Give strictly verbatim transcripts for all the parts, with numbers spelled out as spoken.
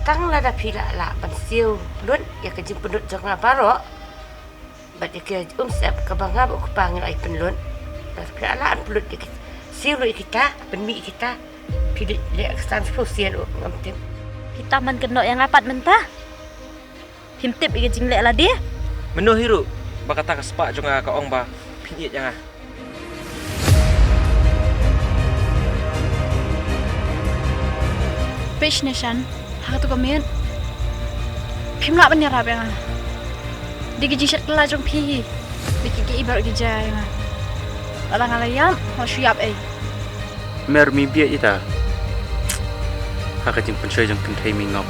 Tang lada phi la lah ban siew lut ïa ka jingpynlut jong nga baroh bad ïa ka umsyep kaba nga bad u kpa ngi la ïa pynlut. Lada phi la lah ban pynlut ïa ka, siew lut ïa kita, pynmih ïa kita, phi leh, leh ka san spah sien u ngam tip. Kita man kynnoh ïa nga pat mynta. Phim tip ïa ka jingleh lade. Mynno hi ruh ba kata ka spah jong nga ka ong ba phin ïeit ïa nga. Page Nation, ha kato ka miet phim lah ban ïarap ïa nga. Dei ka jingshet kylla jong phi hi. Dei ki, ki ibar ki jia ïa nga. Lada nga la ïap, nga shu ïap ei. Mer mi bieit ita. Ha ka jingpynshoi jong kynthei mi ngop.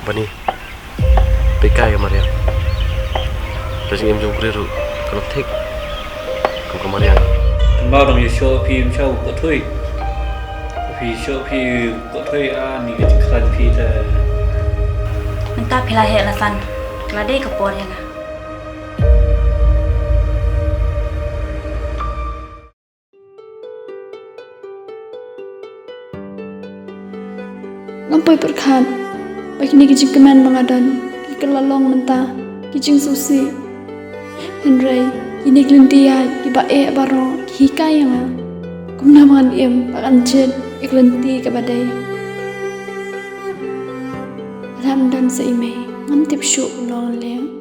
Bani. Peit kai ka Mariang. Ka jingim jong u briew ruh ka long thik kum ka Mariang. Tang ba dang ïa shoh phi ym shoh ka thui. Phi shoh phi ka thui a ni ka jingkhlaiñ phi te. Mynta phi la heh la san. Ka la dei ka por ïa nga. Ngam poi pyrkhat ba kine ki jingkmen ba nga don ki kylla long mynta ki jingsngewsih. Hynrei kine ki lynti ïaid kiba eh baroh ki hikai ïa nga kumno ba ngan im ba kan jied ïa ka lynti kaba dei. Lada ym don sa i mei ngam tip shuh kumno ngan leh.